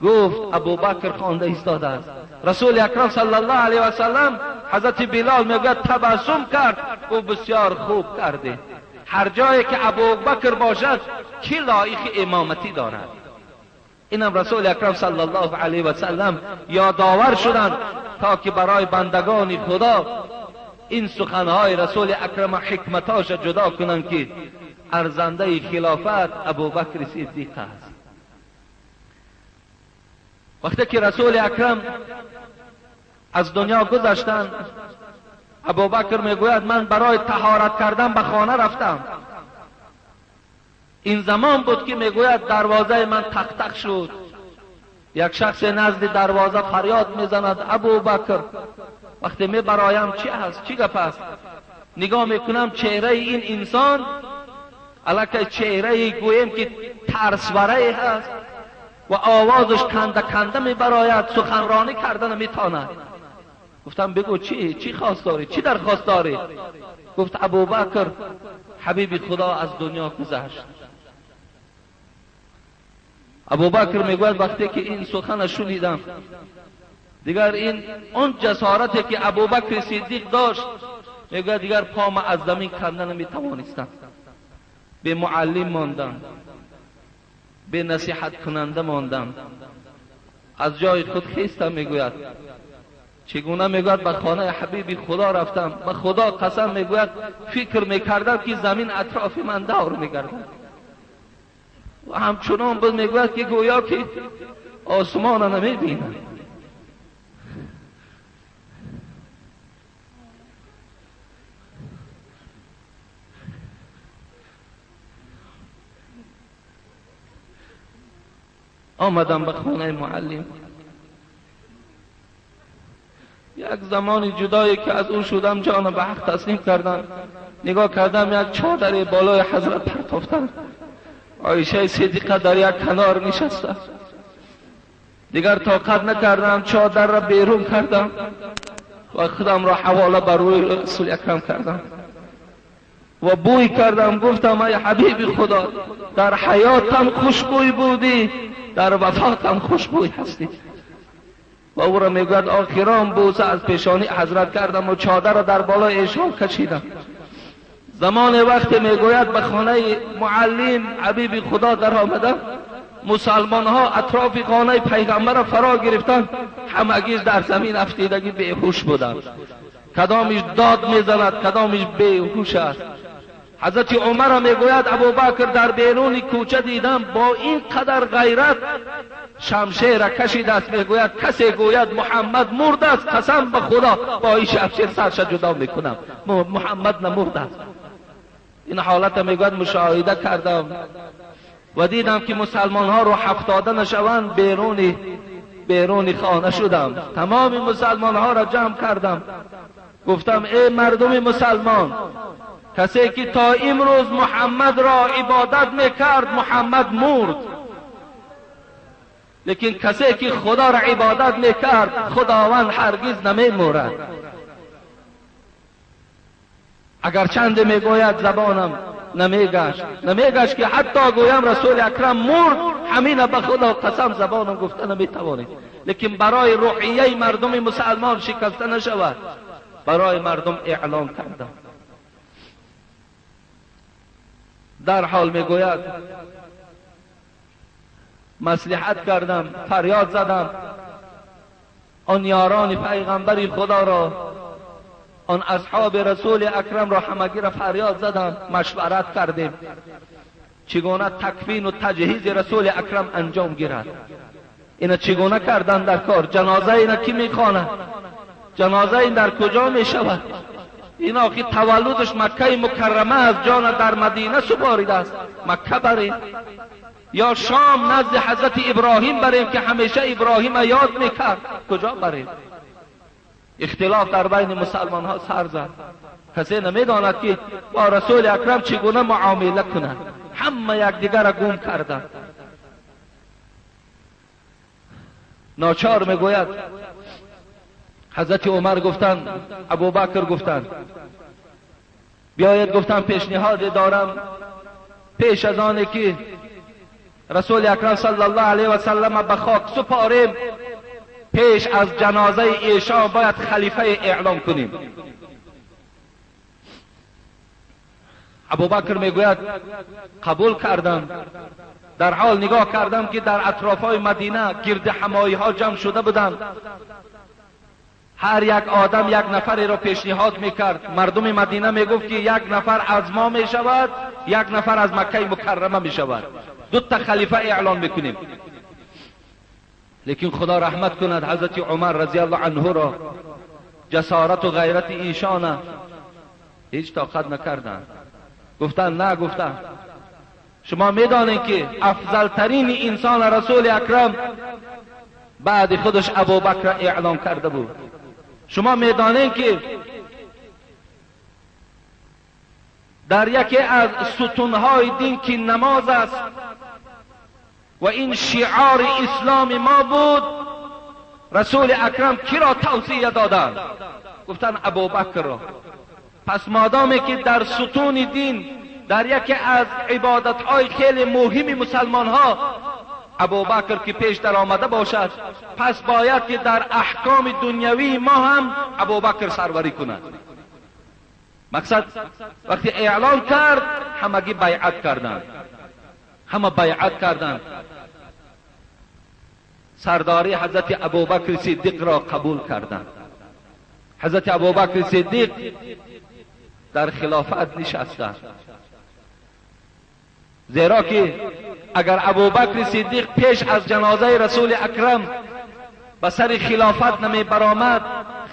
گفت ابوبکر خوانده ایستاده است. رسول اکرم صلی الله علیه و سلم حضرت بلال میگوید تبسم کرد، او بسیار خوب کرده. هر جایی که ابوبکر باشد کی لایق امامتی دارد؟ اینم رسول اکرم صلی الله علیه و سلم یادآور شدند تا که برای بندگان خدا این سخنهای رسول اکرم حکمتاش جدا کنند که ارزنده خلافت ابوبکر صدیق است. وقتی که رسول اکرم از دنیا گذشتند، ابوبکر میگوید من برای طهارت کردن به خانه رفتم. این زمان بود که میگوید دروازه من تق تق شد. یک شخص نزد دروازه فریاد میزند ابوبکر. وقتی می برایم چی هست، چی گپ است، نگاه میکنم چهره این انسان الکه چهره گویم که ترسوره هست و آوازش کنده کنده میبراید، سخنرانی کردن میتواند. گفتم بگو چی خواست داری، چی درخواست داری؟ گفت ابوبکر حبیب خدا از دنیا گذشت. ابوبکر میگوید وقتی که این سخن شنیدم دیگر این اون جسارتی که ابوبکر صدیق داشت، میگوید دیگر پام از زمین کنده نمیتوانستم. به معلم ماندم، به نصیحت کننده ماندم، از جای خود خیستم. میگوید چگونه؟ میگوید به خانه حبیب خدا رفتم، به خدا قسم میگوید فکر میکردم که زمین اطراف من دور میگردد و همچنان بود. میگوید که گویا که آسمان نمیبینم. آمدم به خانه معلم. یک زمان جدایی که از او شدم جان به حق تسلیم کردم. نگاه کردم یک چادر بالای حضرت پرتافتن، عایشه صدیقه در یک کنار نشسته. دیگر طاقت نکردم، چادر را بیرون کردم و خودم را حواله بر روی رسول اکرم کردم و بوی کردم. گفتم ای حبیب خدا، در حیاتم خوشبوی بودی، در وفاتم خوشبوی هستی. و او را میگوید آخران بوسه از پیشانی حضرت کردم و چادر را در بالای ایشان کشیدم. زمان وقت میگوید به خانه معلم حبیب خدا در آمدم، مسلمان ها اطراف خانه پیغمبر را فرا گرفتن، همگیش در زمین افتیدگی بیهوش بودند. کدامش داد میزند، کدامش بیهوش است. حضرت عمر میگوید ابوبکر در بیرون کوچه دیدم با این قدر غیرت شمشیر کشید است. میگوید کسی گوید محمد مرد است، قسم به خدا با این شمشیر سرش جدا میکنم، محمد نمرد است. این حالت میگوید مشاهده کردم و دیدم که مسلمان ها رو هفتاده نشوند، بیرون خانه شدم. تمام مسلمان ها را جمع کردم، گفتم ای مردم مسلمان، کسی که تا امروز محمد را عبادت میکرد محمد مرد، لیکن کسی که خدا را عبادت میکرد خداوند هرگز نمیمورد. اگر چند میگوید زبانم نمیگشت که حتی گویم رسول اکرم مرد، همین به خدا قسم زبانم گفته نمیتوانید، لیکن برای روحیه مردم مسلمان شکسته نشود، برای مردم اعلام کردم. در حال میگوید مصلحت کردم، فریاد زدم آن یاران پیغمبر خدا را، آن اصحاب رسول اکرم را همگی را فریاد زدم، مشورت کردیم چگونه تکفین و تجهیز رسول اکرم انجام گیرد. اینا چگونه کردن در کار؟ جنازه اینا کی میخواند؟ جنازه این در کجا میشود؟ اینا که تولدش مکه مکرمه است، جان در مدینه سپاریده است، مکه بریم یا شام نزد حضرت ابراهیم بریم که همیشه ابراهیم یاد میکرد، کجا بریم؟ اختلاف در بین مسلمان ها سر زد. کسی نمیداند که با رسول اکرم چگونه معامله کند، همه یکدیگر را گم کردند. ناچار میگوید حضرت عمر گفتند، ابوبکر گفتند بیاید، گفتم پیشنهاد دارم، پیش از آن که رسول اکرم صلی الله علیه و سلم به خاک سپاریم، پیش از جنازه ایشان باید خلیفه اعلام کنیم. ابوبکر میگوید قبول کردم. در حال نگاه کردم که در اطرافهای مدینه گرد همایی ها جمع شده بودند. هر یک آدم یک نفری را پیشنهاد میکرد. مردم مدینه میگفت که یک نفر از ما میشود، یک نفر از مکه مکرمه میشود، دو تا خلیفه اعلان میکنیم. لیکن خدا رحمت کند حضرت عمر رضی الله عنه را، جسارت و غیرت ایشان هیچ طاقت نکردند. گفتند نه، گفتند شما میدانید که افضل ترین انسان رسول اکرم بعد خودش ابوبکر اعلام کرده بود. شما میدانید که در یکی از ستونهای دین که نماز است و این شعار اسلام ما بود، رسول اکرم کی را توصیه دادند؟ گفتند ابوبکر را. پس مادامی که در ستون دین، در یکی از عبادتهای خیلی مهم مسلمان ها ابوبکر که پیش در آمده باشد، پس باید که در احکام دنیوی ما هم ابوبکر سروری کند. مقصد وقتی اعلان کرد همگی بیعت کردند، همه بیعت کردند، سرداری حضرت ابوبکر صدیق را قبول کردند. حضرت ابوبکر صدیق در خلافت نشستند، زیرا که اگر ابوبکر صدیق پیش از جنازه رسول اکرم به سر خلافت نمی برآمد،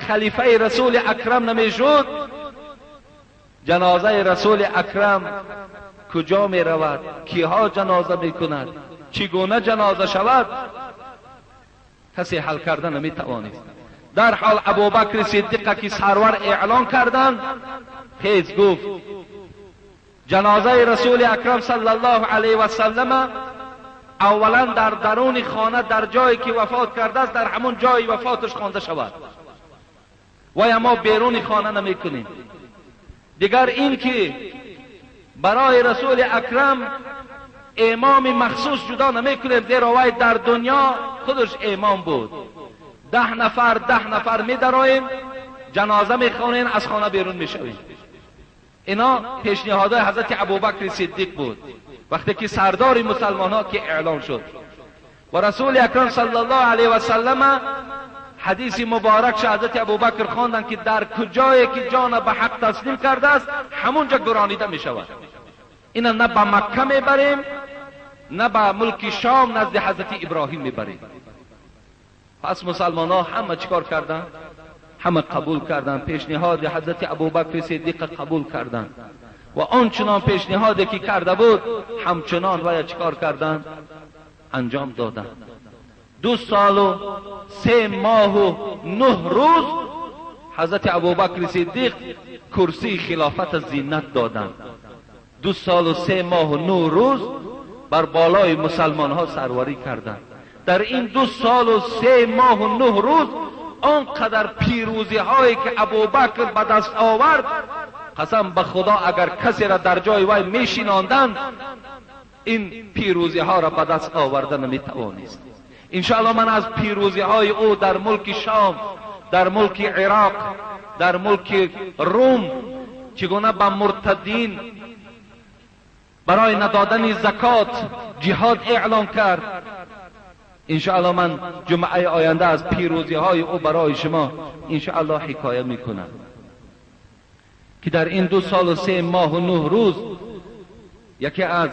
خلیفه رسول اکرم نمی شد، جنازه رسول اکرم کجا می رود؟ کیها جنازه می کند؟ چگونه جنازه شود؟ کسی حل کرده نمی توانست. در حال ابوبکر صدیق که سرور اعلان کردند، خیز گفت جنازه رسول اکرم صلی الله علیه و سلم اولا در درون خانه، در جایی که وفات کرده است، در همون جای وفاتش خوانده شود و ما بیرون خانه نمی کنیم. دیگر این که برای رسول اکرم امام مخصوص جدا نمی کنیم، زیرا وی در دنیا خودش امام بود. 10 نفر 10 نفر می دراییم، جنازه می خوانیم، از خانه بیرون می شویم. اینا پیشنهادهای حضرت ابوبکر صدیق بود وقتی که سردار مسلمان ها که اعلان شد. و رسول اکرم صلی الله علیه و سلم حدیث مبارک حضرت ابوبکر خواندند که در کجایی که جان به حق تسلیم کرده است همونجا گرانیده می شود. اینا نه به مکه می بریم، نه به ملک شام نزد حضرت ابراهیم می بریم. پس مسلمان ها همه چیکار کردند؟ همه قبول کردند پیشنهاد حضرت ابوبکر صدیق قبول کردند و آنچنان پیشنهادی که کرده بود همچنان باید چیکار کردند؟ انجام دادند. 2 سال و 3 ماه و 9 روز حضرت ابوبکر صدیق کرسی خلافت زینت دادند. 2 سال و 3 ماه و 9 روز بر بالای مسلمان ها سروری کردند. در این 2 سال و 3 ماه و 9 روز آنقدر پیروزی هایی که ابوبکر به دست آورد، قسم به خدا اگر کسی را در جای وی میشیناندند این پیروزی ها را به دست آورده نمیتوانست. انشاءالله من از پیروزی های او در ملک شام، در ملک عراق، در ملک روم چگونه به مرتدین برای ندادن زکات جهاد اعلام کرد، انشاءالله من جمعه آینده از پیروزی های او برای شما انشاءالله حکایه میکنم که در این 2 سال و 3 ماه و 9 روز یکی از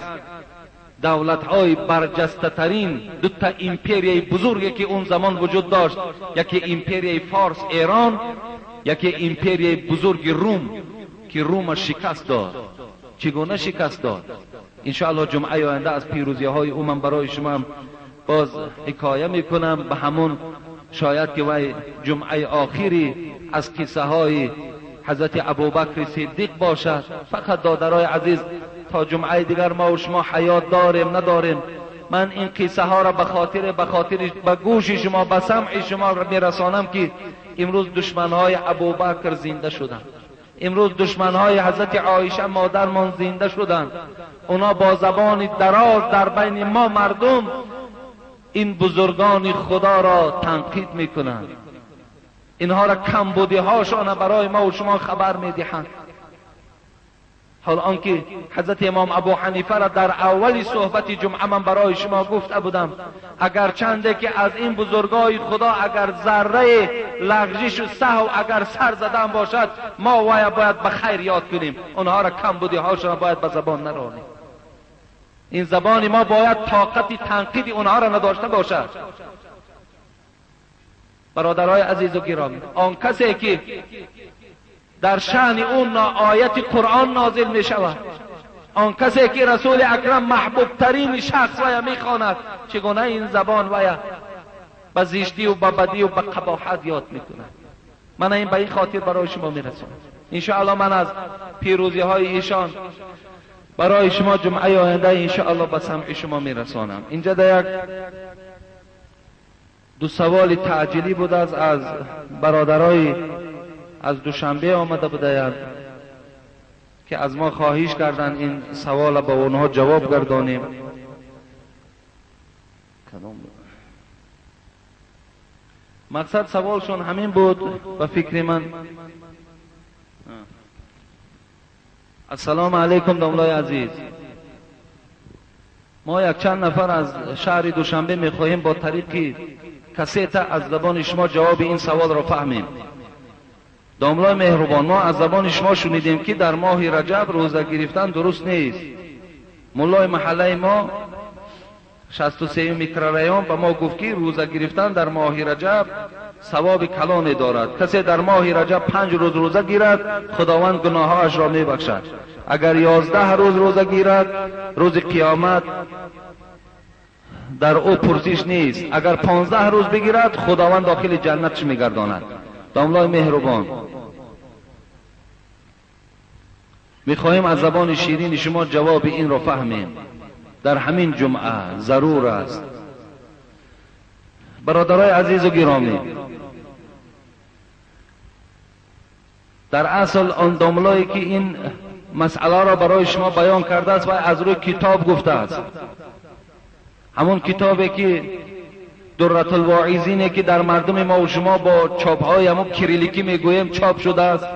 دولت های برجسته ترین 2 تا ایمپریای بزرگی که اون زمان وجود داشت، یکی ایمپریای فارس ایران، یکی ایمپریای بزرگ روم که روم شکست داد. چگونه شکست داد؟ انشاءالله جمعه آینده از پیروزی های او من برای شما باز حکایه میکنم. به همون شاید که وی جمعه آخری از قصه های حضرت ابوبکر صدیق باشد. فقط دادرای عزیز، تا جمعه دیگر ما و شما حیات داریم نداریم، من این قصه ها را به خاطر به گوش شما، به سمع شما میرسانم که امروز دشمنهای ابوبکر زنده شدند، امروز دشمنهای حضرت عایشه مادرمان زنده شدند. اونا با زبان دراز در بین ما مردم این بزرگان خدا را تنقید میکنند، اینها را کمبودی هاشان برای ما و شما خبر میدهند. حال آنکه حضرت امام ابو حنیفه را در اول صحبت جمعه من برای شما گفته بودم، اگر چنده که از این بزرگای خدا اگر ذره لغزش و سهو اگر سر زدن باشد، ما باید به خیر یاد کنیم، آنها را کمبودی هاشان باید به زبان نرانیم. این زبان ما باید طاقت تنقید آنها را نداشته باشد. برادرای عزیز و گرامی، آن کسی که در شأن اون آیت قرآن نازل می شود، آن کسی که رسول اکرم محبوب ترین شخص ویا می خواند، چگونه این زبان ویا به زشتی و به بدی و به قباحت یاد می کند؟ من این به این خاطر برای شما می رسانم. انشاءالله من از پیروزی های ایشان برای شما جمعه آینده انشاءالله به سمع شما می رسانم. اینجا در یک دو سوال تعجیلی بود از برادرای از دوشنبه آمده بوده که از ما خواهش کردن این سوال به اونها جواب گردانیم. مقصد سوالشون همین بود به فکر من. السلام علیکم داملای عزیز، ما یک چند نفر از شهر دوشنبه میخواهیم با طریق کسیت از زبان شما جواب این سوال را فهمیم. داملای مهربان، ما از زبان شما شنیدیم که در ماه رجب روزه گرفتن درست نیست. مولای محله ما 63 میکرارایان به ما گفت که روزه گرفتن در ماه رجب ثواب کلانی دارد. کسی در ماه رجب 5 روز روزه گیرد، خداوند گناهاش را میبخشد. اگر 11 روز روزه گیرد، روز قیامت در او پرسش نیست. اگر 15 روز بگیرد، خداوند داخل جنتش میگرداند. داملای مهربان، میخواهیم از زبان شیرین شما جواب این را فهمیم. در همین جمعه ضرور است. برادرای عزیز و گرامی، در اصل آن داملایی که این مسئله را برای شما بیان کرده است و از روی کتاب گفته است، همون کتابی که درة الواعظینه که در مردم ما و شما با چاپ‌های همون کریلیکی میگوییم چاپ شده است،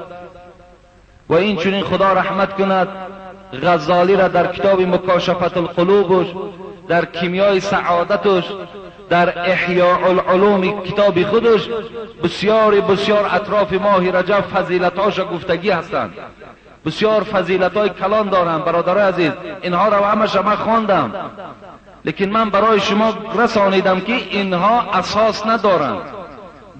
و این چنین خدا رحمت کند غزالی را در کتاب مکاشفت القلوبش، در کیمیای سعادتش، در احیاء العلوم کتاب خودش بسیار بسیار اطراف ماه رجب فضیلت‌هاش گفتگی هستند، بسیار فضیلت‌های کلان دارند. برادرای عزیز، اینها را همش من خواندم، لیکن من برای شما رسانیدم که اینها اساس ندارند.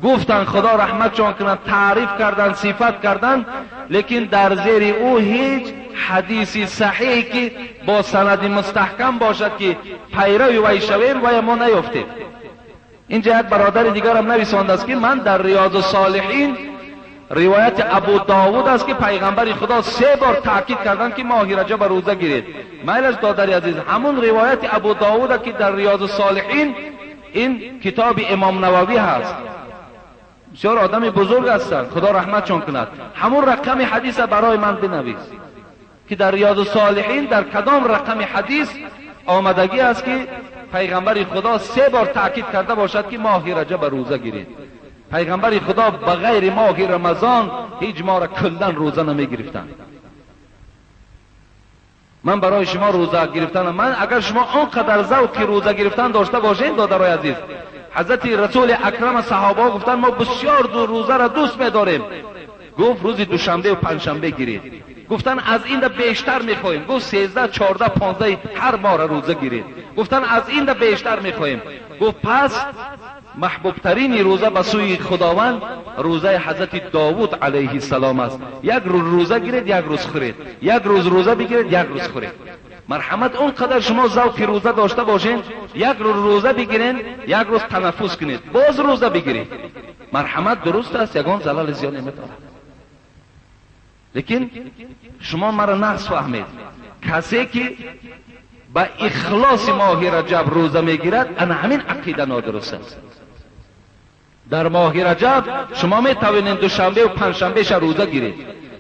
گفتن خدا رحمتشان کند، تعریف کردن، صفت کردن، لیکن در زیر او هیچ حدیث صحیح که با سند مستحکم باشد که پیروی وی شویم و ما نیفتیم. اینجا یک برادر دیگرم نویسانده است که من در ریاض الصالحین روایت ابو داود است که پیغمبر خدا 3 بار تاکید کردند که ماه رجب روزه گیرید. میلش دادر عزیز، همون روایت ابو داود که در ریاض الصالحین، این کتاب امام نووی هست، بسیار آدم بزرگ هستند، خدا رحمتشان کند، همون رقم حدیث برای من بنویس که در ریاض الصالحین در کدام رقم حدیث آمدگی است که پیغمبر خدا 3 بار تاکید کرده باشد که ماه رجب روزه گیرید. پیغمبر خدا بغیر ماه رمضان هیچ ماه را کلا روزه نمی گرفتن. من برای شما روزه گرفتن، من اگر شما آنقدر ذوق روزه گرفتن داشته باشین دادرای عزیز، حضرت رسول اکرم صحابه گفتن ما بسیار دو روزه را دوست می‌داریم. گفت روز دوشنبه و پنجشنبه گیرید. گفتن از این بیشتر می‌خواهیم. گفت 13 14 15 هر ماه را روزه گیرید. گفتن از این بیشتر می‌خواهیم. گفت پس محبوب ترین روزه به سوی خداوند روزه حضرت داوود علیه السلام است. یک روز روزه گیرید، یک روز خورید، یک روز روزه بگیرید، یک روز خورید. مرحمت اونقدر شما ذوق روزه داشته باشین، یک روز روزه بگیرین، یک روز تنفس کنید، باز روزه بگیرید. مرحمت درست است، یگان زلال زیاد نمیدارد. لیکن شما مرا نقص فهمید. کسی که ба ихлоси моҳи раҷаб рӯза мегирад, ана ҳамин ақида нодуруст аст. Дар моҳи раҷаб шумо метавонед душанбе ва панҷшанбеша рӯза гиред.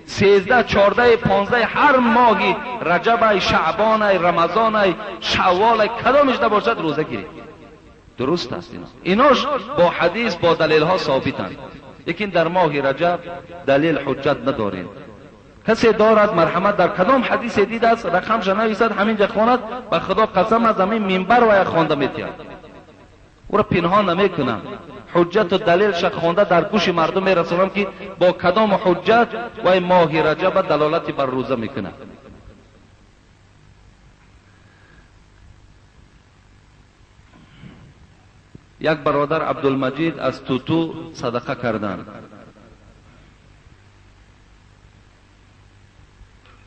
13, 14, 15 ҳар моҳи раҷабай, шаъбонай, рамазонай, шавволай, кадомеш набошад рӯза гиред. Дуруст аст ино. Инош бо ҳадис, бо далелҳо собитанд. Лекин дар моҳи раҷаб далел ҳуҷҷат надорем. Касе дорад марҳамат дар кадом ҳадисе дидааст, рақамша нависад, ҳаминҷа хонад, ба Худо қасам аз ҳамин минбар вая хонда метиҳад. Ӯро пинҳон намекунам. Ҳуҷҷату далелша хонда дар гӯши мардум мерасонам ки бо кадом ҳуҷҷат вай моҳи раҷаба далолати бар рӯза мекунад. Як бародар Абдулмаҷид аз Туту садақа карданд.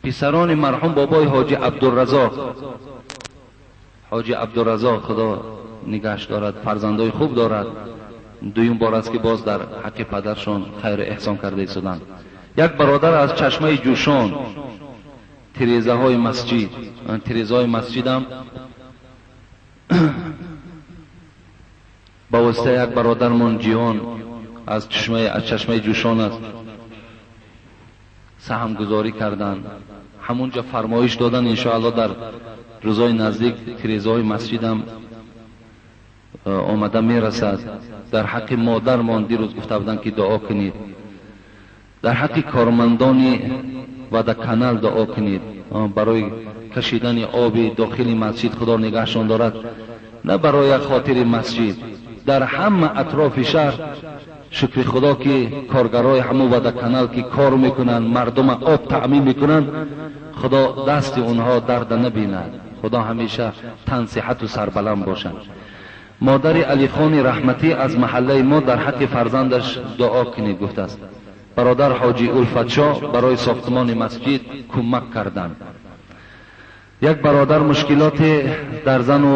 Писарони марҳум бобои ҳоҷи Абдурразоқ, ҳоҷи Абдурразоқ Худо нигаҳш дорад, фарзандои хуб дорад. Дуюм бор аст ки боз дар ҳаққи падаршон хайру эҳсон карда истоданд. Як бародар аз чашмаи Ҷӯшон, тирезаҳои масҷид, тирезаҳои масҷидам ба воситаи як бародармон Ҷиҳон аз чашмаи Ҷӯшон аст, саҳмгузорӣ карданд. Ҳамунҷа фармоиш додан, иншоалло дар рӯзҳои наздик тирезаҳои масҷидам омада мерасад. Дар ҳаққи модармон дирӯз гуфта буданд ки дуо кунед. Дар ҳаққи кормандони водоканал дуо кунед барои кашидани оби дохили масҷид, Худо нигаҳшон дорад, на барои як хотири масҷид, дар ҳама атрофи шаҳр шукри Худо ки коргарои ҳамун водоканал ки кор мекунанд, мардума об таъмин мекунанд, Худо дасти онҳо дарда набинад. Худо ҳамеша тансиҳату сарбаланд бошанд. Модари Алихони раҳматӣ аз маҳаллаи мо дар ҳаққи фарзандаш дуо кунед гуфтааст. Бародар ҳоҷи Улфатшоҳ барои сохтмони масҷид кӯмак карданд. Як бародар мушкилоте дар зану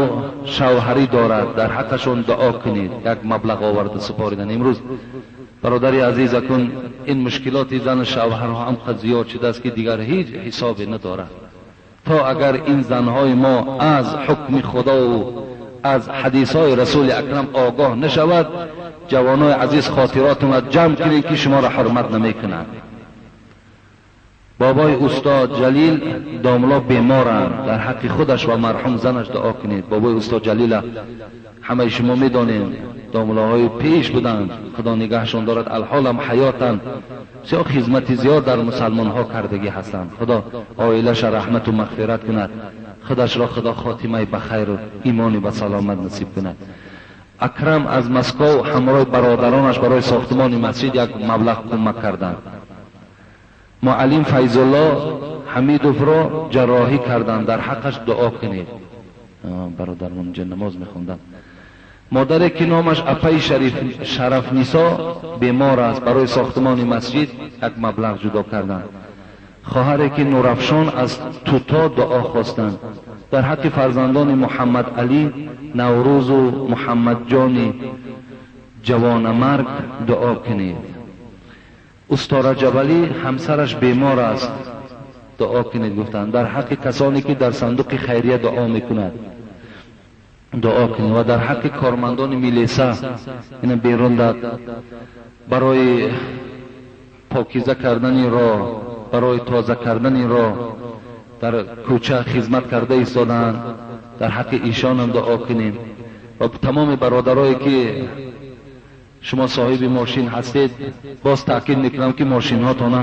шавҳарӣ дорад, дар ҳаққашон дуо кунед. Як маблағ оварда супоридан. Имрӯз бародари азиз, акун ин мушкилоти зану шавҳарҳо ҳам қад зиёд шудааст ки дигар ҳеҷ ҳисобе надорад. То агар ин занҳои мо аз ҳукми Худову аз ҳадисҳои Расули Акрам огоҳ нашавад, ҷавонои азиз хотиротонро ҷамъ кунед ки шуморо ҳурмат намекунанд. Бобои устод Ҷалил домло беморанд, дар ҳаққи худаш ва марҳум занаш дуо кунед. Бобои устод Ҷалила ҳамаи шумо медонем, домлоҳои пеш буданд, Худо нигаҳшон дорад, алҳолам ҳаётанд, бисёр хизмати зиёд дар мусалмонҳо кардагӣ ҳастанд. Худо оилаша раҳмату мағфират кунад, худашро Худо хотимаи ба хайру имони ба саломат насиб кунад. Акрам аз Москов ҳамроҳи бародаронаш барои сохтмони масҷид як маблағ кӯмак карданд. Муаллим Файзулло Ҳамидовро ҷарроҳӣ карданд, дар ҳаққаш дуо кунед. Бародармон инҷа намоз мехонданд. Модаре ки номаш апаи Шарафнисо бемор аст, барои сохтмони масҷид як маблағ ҷудо карданд. Хоҳаре ки Нурафшон аз Туто дуо хостанд. Дар ҳаққи фарзандони Муҳаммад Алӣ, Наврӯзу Муҳаммадҷони ҷавонамарг дуо кунед. Усто Раҷабалӣ ҳамсараш бемор аст, дуо кунед гуфтанд. Дар ҳаққи касоне ки дар сандуқи хайрия дуо мекунад дуо кунед ва дар ҳаққи кормандони милиса ина берун дад барои покиза кардани роҳ, барои тоза кардани роҳ дар кӯча хизмат карда истодаанд, дар ҳаққи ишонам дуо кунем. Ва тамоми бародарое ки шумо соҳиби мошин ҳастед, боз таъкид мекунам ки мошинҳотона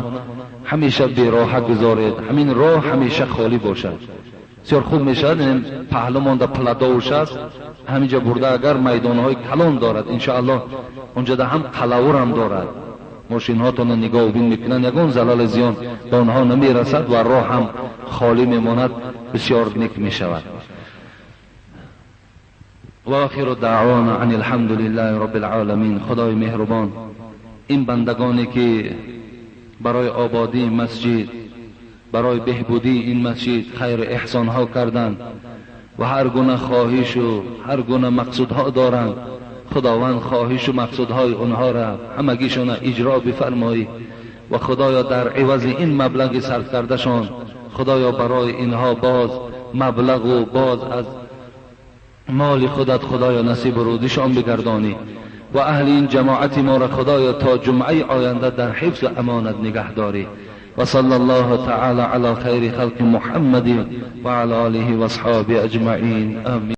ҳамеша бероҳа гузоред, ҳамин роҳ ҳамеша холӣ бошад. Бисёр хуб мешавад, паҳлӯ монда пладовуш аст, ҳаминҷа бурда агар майдонҳои калон дорад, иншоаллоҳ онҷода ҳам қалавурам дорад. Мошинҳотонро нигоҳубин мекунанд, ягон залали зиён ба онҳо намерасад ва роҳ ҳам холӣ мемонад, бисёр нек мешавад. ва охиру даъвона ан алҳамдулиллаҳи роббил оламин. Худои меҳрубон, ин бандагоне ки барои ободии масҷид, барои беҳбудии ин масҷид хайру эҳсонҳо карданд ва ҳар гуна хоҳишу ҳар гуна мақсудҳо доранд, Худованд хоҳишу мақсудҳои онҳоро ҳамагишона иҷро бифармоӣ ва Худоё дар ивази ин маблағи сарф кардашон Худоё барои инҳо боз مبلغ و باز از مال خودت خدایا نصیب روزیشان بگردانی و اهل این جماعت ما را خدایا تا جمعه آینده در حفظ و امانت نگه داری. و صلی الله تعالی علی خیر خلق محمد و علی آله و اصحابه اجمعین. آمین.